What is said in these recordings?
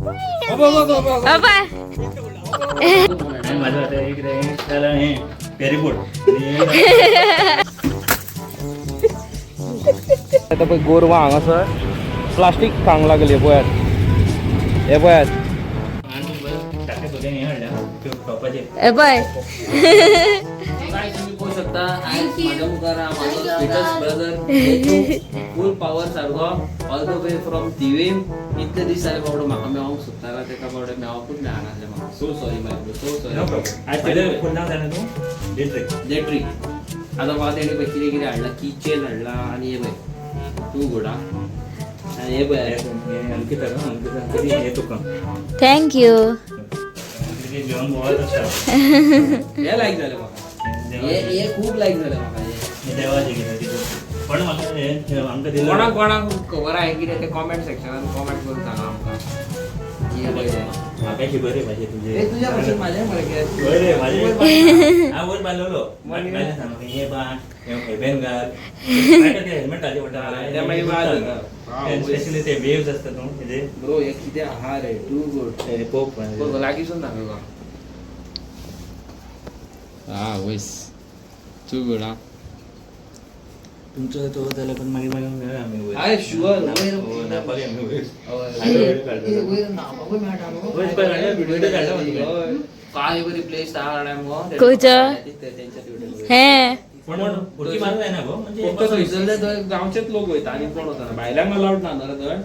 बाबा. आणि माझं आता एक रे त्याला हे पेरीपोट. आता पळय गोरवां हांगासर प्लास्टीक खावंक लागली. पळयात, हे पळयात. आणि बरं टाके सोडून हे हाडल्या टॉपाचेर. हे पळय. काय तुम्ही पळोवंक शकता, आयज म्हाज्या मुखार म्हाजो स्वीटस्ट ब्रदर फूल पावर सारको all the way from Thivim. इतले दीस जाले बाबडो म्हाका मेळोंक सोदतालो, तेका बाबडो मेळोंकूच मेळनासलें म्हाका. So sorry my bro, so no sorry. Problem. आज तेजे फूल नाव जाणा तूं? डेट्रिक. डेट्रिक. आतां म्हाका तेणी पळय कितें कितें हाडलां. किचेन हाडला आनी हे पळय तूं घोडा आनी हे पळय. हे अंकिता न्हू, अंकिता हे तुका. Thank you. अंकिता जेवण भोंवत आसता. हे लायक जालें म्हाका, हे हे खूब लायक जालें म्हाका हे. हे देवाचें कितें तितून पण म्हाका हे आमकां दिलें. कोणाक कोणाक खबर आहे कितें ते कॉमेंट सेक्शनान कॉमेंट करून सांगा आमकां. हे पळय तें. म्हाका खबर रे भाशे तुजे. हे तुज्या भशेन म्हाजें मरे कितें. वयर रे म्हाजे, हांव वयर बांदलेलो बायलें सांगलें हे बा हे हेबेन घाल, हेल्मेट घालचें पडटा. ते मागीर वाज जाता. स्पेशली ते वेव्स आसता न्हू तेजे. ब्रो, हे कितें आहा रे, टू गुड. ते पोप. लागींसून दाखय तुका. हा वयस टू गुड हा. तुमचो तो जाल्यार पण मागीर मागीर मेळया आमी वयर. हय शुअर वयर. हो, न्हावपाक या आमी वयर. वयर वयर न्हावपाकूय मेळटा न्हू. वयर पळय, व्हिडिओ धाडला म्हाका तुवें. काय बरी प्लेस आहा जाणा मुगो. खंयचो? तेंच्या तिवटेन. हे पण उडकी मारूंक जायना गो म्हणजे. फक्त थंयसरले थंय गांवचेच लोक वयता आनी कोण वचना, भायल्यांक अलावड ना न्हू रे थंय.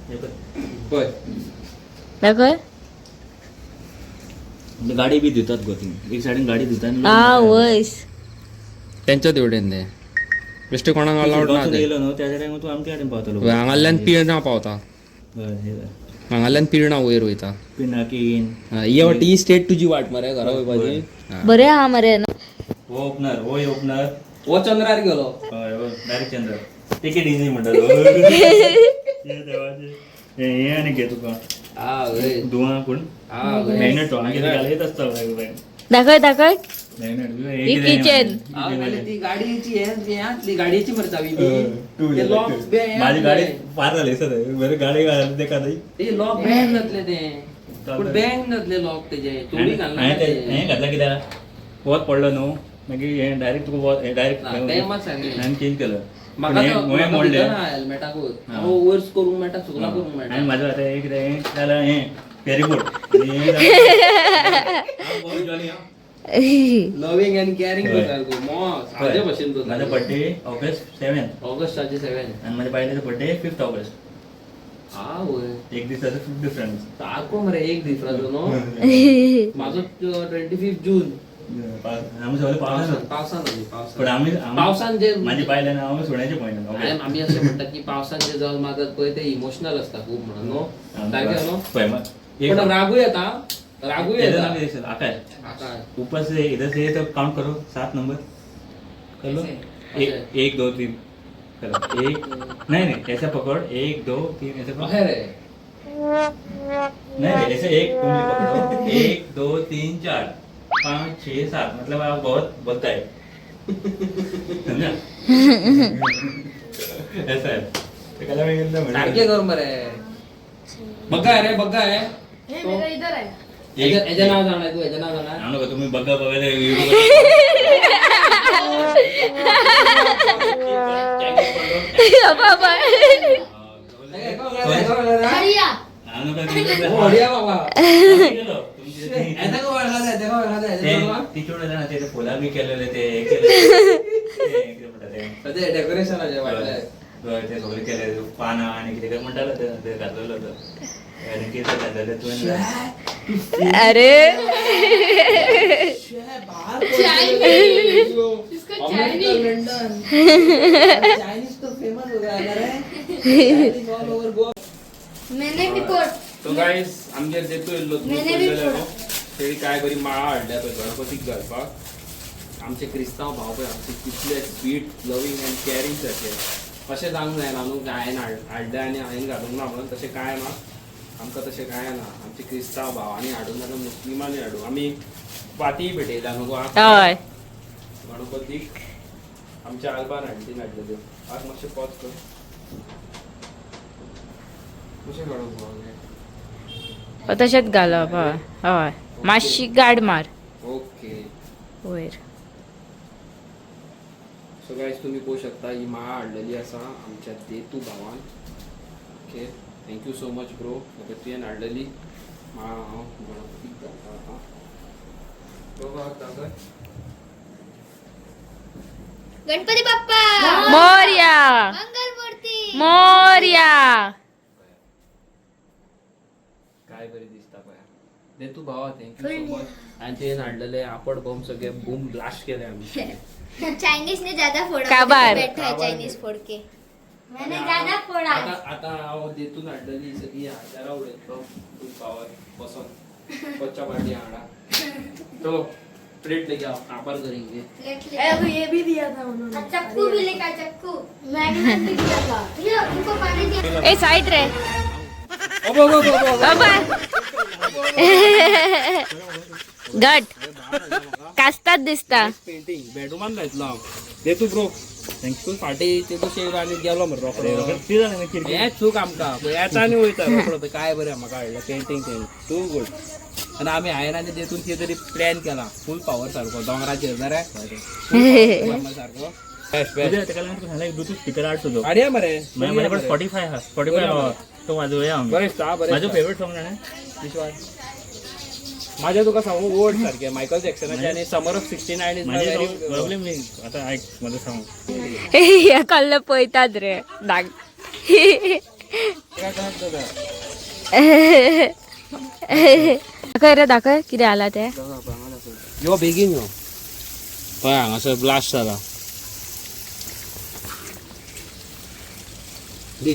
हे पळय. पळय. दाखय. म्हणजे गाडी बी दितात गो ती, एक सायडीन गाडी दितात आनी लोक हा वयस. तेंच्या तेवटेन ते बेश्टे कोणाक अलावड ना गांवसून ते. येयलो न्हू त्या सायडीन तूं आमच्या कडेन पावतलो. हांगाल्यान पिर्णा पावता. हय, हे पळय. हांगाल्यान पिर्णा वयर वयता. पिनाकीन. ही वाट, ही स्टेट तुजी वाट मरे घरा वयपाची. बरें आहा मरे. हो ओपनर, हो ओपनर. हो चंद्रार गेलो. हय, हो डायरेक्ट चंद्र. टिकेट इझी म्हणटा तो. हे देवाचें. हे हे आनी घे तुका. हा वय. दुआ पूण हा वय. मॅग्नेट तो कितें घालयत आसता वेगवेगळे. दाखय दाखय. मॅग्नेट. ही किचन. हा, नाल्यार ती गाडयेची हे हे आसली गाडयेची मरे चावी ती. ते लॉक बे माझी गाडी फार झाली सर, बरं गाडी घातली ते का. ते लॉक बँग जातले ते, पूण बँग जातले लॉक तेजे चोरी घालना. हांवें हें घातलं कित्याक, वत पडलो न्हू मागीर हें डायरेक्ट तुका वत डायरेक्ट. ना, तें मात सांगलें. हांवें चेंज केलं. म्हाका हें तो- हें म्हाका मोडलें. भितर ना हेल्मेटाकूच हा. हांव वयर करूंक मेळटा, सगळं करूंक मेळटा. आनी म्हाजो आतां एक कितें जालां, हें पेरीबोट. लव्हिंग अँड कॅरिंग हय. सारको मस्त हाजे भशेन तो. माझो बर्थडे ऑगस्ट 7. ऑगस्टाचे 7. आनी म्हाज्या बायलेचो बर्थडे 5 ऑगस्ट. हा वय. एक दिसाचो डिफरन्स. सारको मरे एक डिफरन्स न्हू. म्हाजो 25 जून. आमी सगळे पावसान. पावसान आमी पण पावसान आमी पावसान जे माझी बायल आनी हांव सुण्याचे पॉयंट. आमी अशें म्हणटात की पावसान जे जल्म जातात पळय ते इमोशनल आसता खूब म्हणून न्हू, सारकें न्हू. पूण रागूय येता, रागूय येता. आकाश. आकाश. ऊपर से इधर से तो काउंट करो, 7 नंबर कर लो. एक, एक, दो, तीन करो. एक, नहीं नहीं, ऐसे पकड़, एक, दो, तीन, ऐसे पकड़. अशें रे. नहीं नहीं, ऐसे एक उंगली पकड़ो, एक, दो, तीन, चार, पाँच, छः, सात. मतलब आप बहुत बोलता है, समझा? ऐसा है तो कल मैं एकदम सारकें कर मरे. बग्गा रे, बग्गा रे. हे मेरा इधर आहे. हेजें नांव जाणा तूं? हेजें नांव जाणा? हांव नको, तुम्ही बघा बघा. बाबा. हरिया. हरिया बाबा. ते फुलां बी केलेले, ते हे केलेले, ते कितें म्हणटा ते. ते डेकोरेशनाचे वाटले. हय, ते सगळे केले, पानां आनी कितें कितें म्हणटालो ते, ते घातलेलो तो आनी कितें घातलेलें तुवें. अरे. चायनीज. इसका चायनीज. लंडन चायनीज तो फेमस हो गया रे, चायनीज ऑल ओवर गोवा. मैंने भी कोट. तो गाईस, आमगेर जेतू येयल्लो तुमी मैंने भी पळयलें न्हू, तेणी काय बरी माळा हाडल्या पळय गणपतीक घालपाक. आमचे क्रिस्तांव भाव पळय आमचे कितले स्वीट, लवींग अँड कॅरिंग सारके. अशें जावंक जायना न्हू की हांवें हाडलें आनी हांवें घालूंक ना म्हणून. तशें कांय ना आमकां, तशें कांय ना. आमचे क्रिस्तांव भावांनी हाडून जाल्यार मुस्लिमांनी हाडूं, आमी वातीय पेटयल्या न्हू गो. हय. गणपतीक आमच्या आल्बान हाडली हाडलेल्यो. आज मातशें पॉज कर. कशें काडप गो हांवें? तशेंच घालप हय हय मातशी गाड मार ओके. वयर. सो गायज, तुमी पळोवंक शकता, ही माळा हाडलेली आसा आमच्या देतू भावान. Okay, thank you so much bro. Okay, तुवें हाडलेली माळा हांव गणपतीक घालता आतां. बाबा, दाखय. गणपती बाप्पा मोरया. मंगल मूर्ती. मोरया. काय बरी दिसता पळय. देतू भावा, thank you so much. आनी तुवें हाडलेले आपड बॉम्ब सगळे बूम ब्लास्ट केले आमी. चाइनीज ने ज्यादा फोड़ा. काबार. बैठा है चाइनीज फोड़ के. मैंने ज्यादा फोड़ा. आता आता हांव देतून हाडलेली सगळी हाजारा उडयतलो फूल पावर बसोन बच्चा पार्टी हाडा तो प्लेट लेके आओ, काबार करेंगे. ये भी दिया था उन्होंने. चक्कू भी लेकर, चक्कू मैग्नेट भी दिया था. ये उनको पानी दिया. ए, साईड रे. अबो अबो अबो. बाबा, गट कास्तात दिसता. पेंटिंग बेडरूमान लायतलो हांव. देतू ब्रो, thank you. फाटी तेतू शेव आनी गेलो मरे रोकडो. ती जाणा न्ही खिडकी. हें चूक आमकां पळय, येता आनी वयता रोकडो. पळय काय बरें म्हाका हाडलें पेंटिंग तें, टू गूड. आनी आमी हांवें आनी देतून कितें तरी प्लॅन केला फूल पावर सारको दोंगराचेर जाल्यार सारको बेस्ट बेस्ट. तुझ्या तेका लागून तुका सांगलें, ब्लूटूथ स्पीकर हाड तुजो. हाडया मरे. माझ्या कडेन स्पॉटीफाय आहा, स्पॉटीफाय आहा, तो वाजोवया आमी. बरें दिसता, बरें. म्हाजो फेवरेट सॉंग जाणा? विश्वास माझ्या तुका सांगू, ओल्ड सारकें मायकल जॅक्सनाचें आनी समर ऑफ 69 is म्हाजे व्हेरी प्रॉब्लेम न्ही. आतां आयक म्हाजो सॉंग. हे कल्ल पळयतात रे दाग. दाखय रे, दाखय कितें आला ते. यो, बेगीन यो. पळय, हांगासर ब्लास्ट जाला. दी.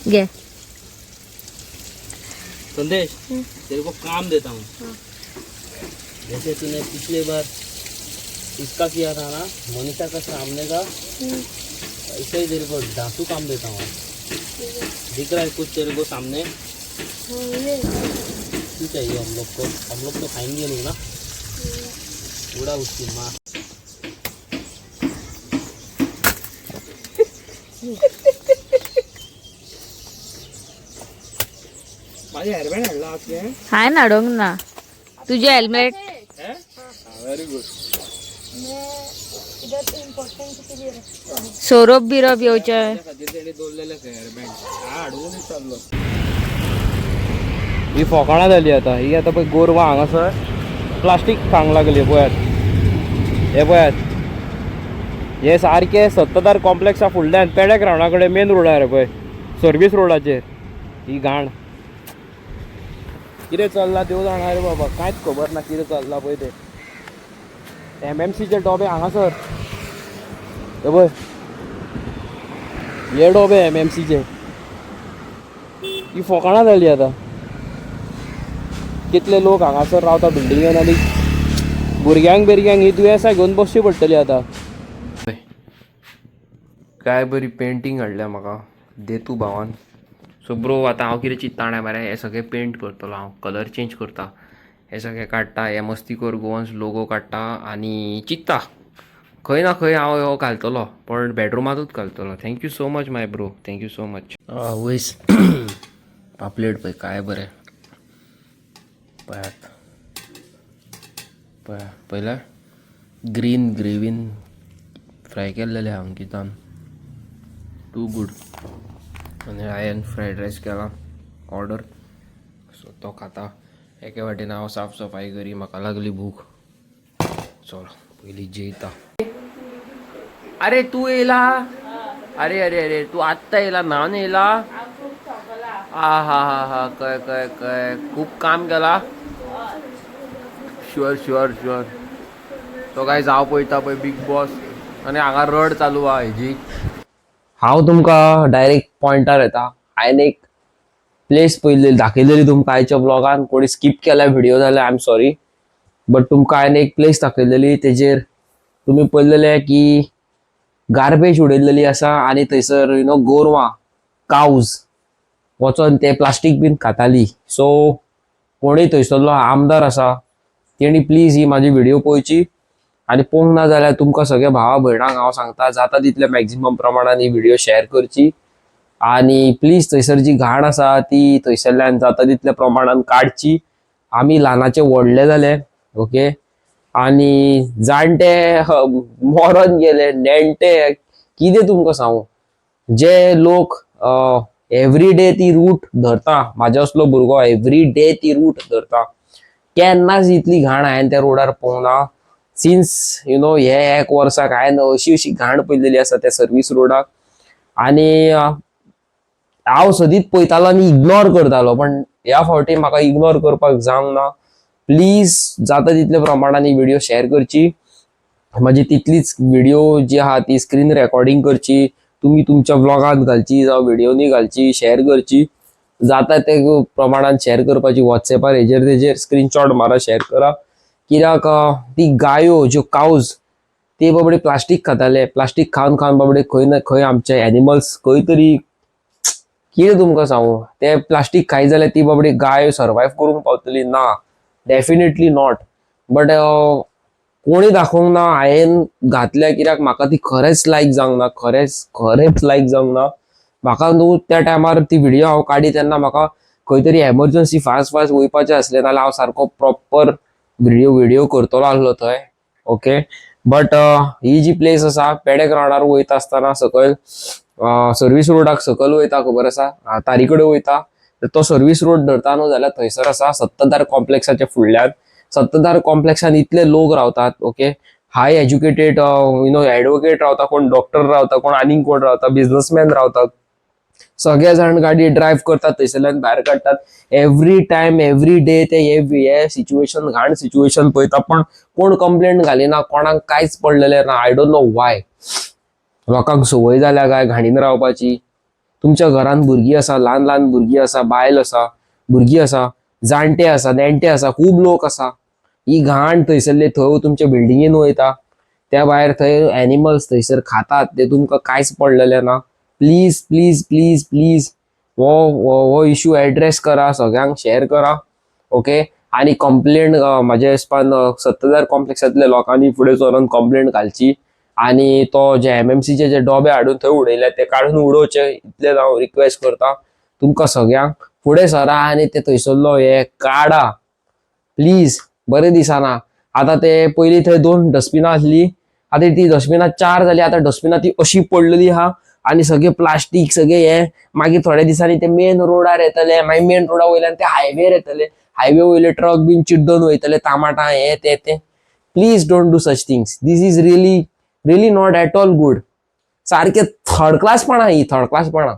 घे. संदेश, तेरे को काम देता हूँ. जैसे तूने पिछले बार इसका किया था ना, मोनिका का सामने का, ऐसे ही तेरे को धातु काम देता हूँ. दिख रहा है कुछ तेरे को सामने? क्यों चाहिए हम लोग को? हम लोग तो खाएंगे नहीं ना. उड़ा उसकी माँ. माझे हेअरबँड हाडला तुवें? हांवें हाडूंक ना तुजें हेल्मेट. Very good. सोरोप बिरोप येवचे. खातीर तेणी दवरलेले खंय हेअरबँड. हाडूंक विसरलो. ही फोकाणां जाली आतां. ही आतां पळय, गोरवां हांगासर प्लास्टीक खावंक लागली. पळयात, हे पळयात, हे सारके सत्तधार कॉम्प्लेक्सा फुडल्यान पेड्या ग्रावंडा कडेन मेन रोडार पळय, सर्वीस रोडाचेर ही घाण कितें चल्लां देव जाणा रे बाबा. कांयच खबर ना कितें चल्लां. पळय ते एमएमसीचे डोबे हांगासर, हे पळय, हे डोबे एमएमसीचे. ही फोकाणां जाली आतां. कितले लोक हांगासर रावता बिल्डिंगेन आनी भुरग्यांक बिरग्यांक ही दुयेंसां घेवन बसची पडटली आतां. काय बरी पेंटींग हाडल्या म्हाका देतू भावान. सो ब्रो, आतां हांव कितें चिंत्ता जाणा मरे, हे सगळें पेंट करतलो हांव, कलर चेंज करता, हे सगळें काडटा, हे मस्तीखोर गोवन्स लोगो काडटा आनी चिंत्ता खंय ना खंय हांव हो घालतलो, पण बेडरुमांतूच घालतलो. Thank you so much my bro, thank you so much. वयस पापलेट पळय काय बरें. पळयात, पळया, पयल्या ग्रीन ग्रेवीन फ्राय केल्लेले आहा अंकितान. Two good. आनी हांवें फ्रायड रायस केला ऑर्डर, सो तो खाता. एके वाटेन हांव साफ सफाई करी, म्हाका लागली भूक. चल, पयलीं जेयता. अरे, तूं येयला? अरे अरे अरे, तूं आत्तां येयला? न्हावन येयला? आ हा हा हा, कळ्ळें कळ्ळें कळ्ळें. खूब काम केला. Sure sure sure. तो काय हांव पळयता पळय बीग बॉस आनी हांगा रड चालू आहा हेजी. हांव तुमकां डायरेक्ट पॉयंटार येता. हांवें एक प्लेस पळयल्ली, दाखयलेली तुमकां आयच्या ब्लॉगान. कोणी स्कीप केल्या व्हिडिओ जाल्यार I am sorry, but तुमकां हांवें एक प्लेस दाखयलेली, तेजेर तुमी पळयलेले की गार्बेज उडयल्लेली आसा आनी थंयसर you know गोरवां, कावज वचोन ते प्लास्टीक बीन खाताली. सो कोणूय थंयसरलो आमदार आसा तेणी प्लीज ही म्हाजी व्हिडिओ पळोवची आनी पळोवंक ना जाल्यार तुमकां सगळ्या भावा भयणांक हांव सांगता, जाता तितल्या मॅक्झिमम प्रमाणान ही व्हिडिओ शेअर करची. आनी प्लीज थंयसर जी घाण आसा ती थंयसरल्यान जाता तितल्या प्रमाणान काडची. आमी ल्हानाचे व्हडले जाले, ओके, आनी जाणटे मरोन गेले, नेणटे, कितें तुमकां सांगू, जे लोक एवरी डे ती रूट धरता, म्हाज्या असलो भुरगो एवरी डे ती रूट धरता, केन्नाच इतली घाण हांवें त्या रोडार पळोवंक ना. सिन्स you know हे एक वर्साक हांवें अशी अशी घाण पळयलेली आसा त्या सर्वीस रोडाक. आनी हांव सदींच पळयतालो आनी इग्नोर करतालो, पण ह्या फावटी म्हाका इग्नोर करपाक जावंक ना. प्लीज जाता तितल्या प्रमाणान ही व्हिडिओ शेअर करची, म्हाजी तितलीच व्हिडिओ जी आहा ती स्क्रीन रेकॉर्डिंग करची, तुमी तुमच्या व्लॉगांत घालची जावं व्हिडिओनी घालची, शेअर करची, जाता ते प्रमाणान शेअर करपाची. वॉट्सॅपार हेजेर तेजेर स्क्रीनशॉट मारा, शेअर करा. कित्याक ती गायो ज्यो कावज ते बाबडे प्लास्टीक खाताले, प्लास्टीक खावन खावन बाबडे खंय ना खंय आमचे एनिमल्स खंय तरी, कितें तुमकां सांगू, ते प्लास्टीक खायत जाल्यार ती बाबडी गाय सर्वायव करूंक पावतली ना, डेफिनेटली not. But कोणी दाखोवंक ना, हांवें घातल्या कित्याक म्हाका ती खरेंच लायक जावंक ना, खरेंच खरेंच लायक जावंक ना म्हाका. न्हू त्या टायमार ती व्हिडिओ हांव काडी तेन्ना म्हाका खंय तरी एमर्जन्सी फास्ट फास्ट वयपाचें आसलें, नाल्यार हांव सारको प्रॉपर व्हिडिओ करतलो आसलो थंय, ओके. बट he जी प्लेस आसा पेडे ग्रावंडार वयता आसतना सकयल सर्वीस रोडाक सकयल वयता, खबर आसा, तारी कडेन वयता तर तो सर्वीस रोड धरता न्हू जाल्यार थंयसर आसा सत्तरदार कॉम्प्लेक्साच्या फुडल्यान. सत्तरदार कॉम्प्लेक्सान इतले लोक रावतात, okay, high educated, advocate रावता, कोण डॉक्टर रावता, कोण आनीक कोण रावता, बिझनसमॅन रावतात, सगळे जाण गाडी ड्रायव्ह करतात, थंयसरल्यान भायर काडटात. एवरी टायम एवरी डे ते हे हे सिच्युएशन, घाण सिच्युएशन पळयता, पण कोण कंप्लेंट घालिना, कोणाक कांयच पडलेलें ना. I don't know why. लोकांक संवय जाल्या काय घाणीन रावपाची? तुमच्या घरान भुरगीं आसा, ल्हान ल्हान भुरगीं आसा, बायल आसा, भुरगीं आसा, जाणटे आसा, नेणटे आसा, खूब लोक आसा. ही घाण थंयसरली थंय तुमच्या बिल्डिंगेन वयता, त्या भायर थंय एनिमल्स थंयसर खातात, ते तुमकां कांयच पडलेलें ना. प्लीज प्लीज प्लीज प्लीज हो हो हो इशू एड्रेस करा, सगळ्यांक शेअर करा, ओके. आनी कंप्लेंट म्हाज्या हिसपान सत्तरदार कॉम्प्लेक्सांतल्या लोकांनी फुडें सरून कंप्लेंट घालची आनी तो जे एमएमसीचे जे डोबे हाडून थंय उडयले ते काडून उडोवचे, इतलें हांव रिक्वेस्ट करता तुमकां सगळ्यांक. फुडें सरा आनी ते थंयसरलो हे काडा प्लीज. बरें दिसना आतां ते. पयलीं थंय दोन डस्टबिनां आसली, आतां ती डस्टबिनां चार जाली. आतां डस्टबिनां ती अशी पडलेली आहा आनी सगळे प्लास्टीक सगळे हे. मागीर थोड्या दिसांनी ते मेन रोडार येतले, मागीर मेन रोडा वयल्यान ते हायवेर येतले, हायवे वयले ट्रक बीन चिड्डून वयतले, तामाटां हे ते ते. Please don't do such things. This is really really not at all good. सारके थर्ड क्लासपणां ही, थर्ड क्लासपणां.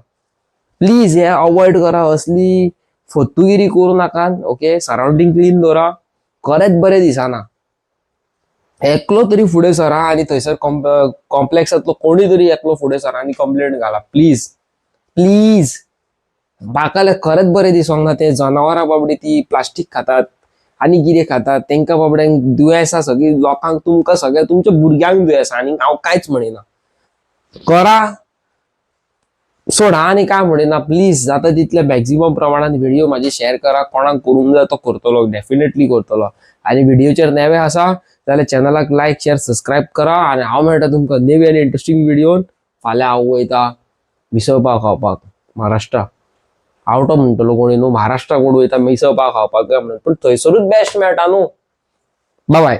प्लीज हे अवॉयड करा, असली फत्तुगिरी करूं नाकात, ओके. सरावंडींग क्लीन दवरा, खरेंच बरें दिसना. एकलो तरी फुडें सरा आनी थंयसर कॉम्प्लेक्सांतलो कोणी तरी एकलो फुडें सरा आनी कंप्लेंट घाला, प्लीज प्लीज. म्हाका जाल्यार खरेंच बरें दिसोंक ना. ते जनावरां बाबडी ती प्लास्टीक खातात आनी कितें खातात, तांकां बाबड्यांक दुयेंसां सगळीं, लोकांक, तुमकां सगळ्या तुमच्या भुरग्यांक दुयेंसां. आनी हांव कांयच म्हणिना, करा सोडा, आनी काय म्हणिना. प्लीज जाता तितल्या मॅक्झिमम प्रमाणान व्हिडिओ म्हाजी शेअर करा. कोणाक करूंक जाय तो करतलो, डेफिनेटली करतलो. आनी व्हिडिओचेर नवे आसा जाल्यार चॅनलाक लायक, शेअर, सबस्क्रायब करा आनी हांव मेळटा तुमकां नवी आनी इंट्रस्टींग व्हिडियोन. फाल्यां हांव वयता मिसळ पाव खावपाक महाराष्ट्रा. आवटो म्हणटलो कोणी न्हू, महाराष्ट्रा कोण वयता मिसळ पाव खावपाक काय म्हणून, पूण थंयसरूच बेस्ट मेळटा न्हू. बाय.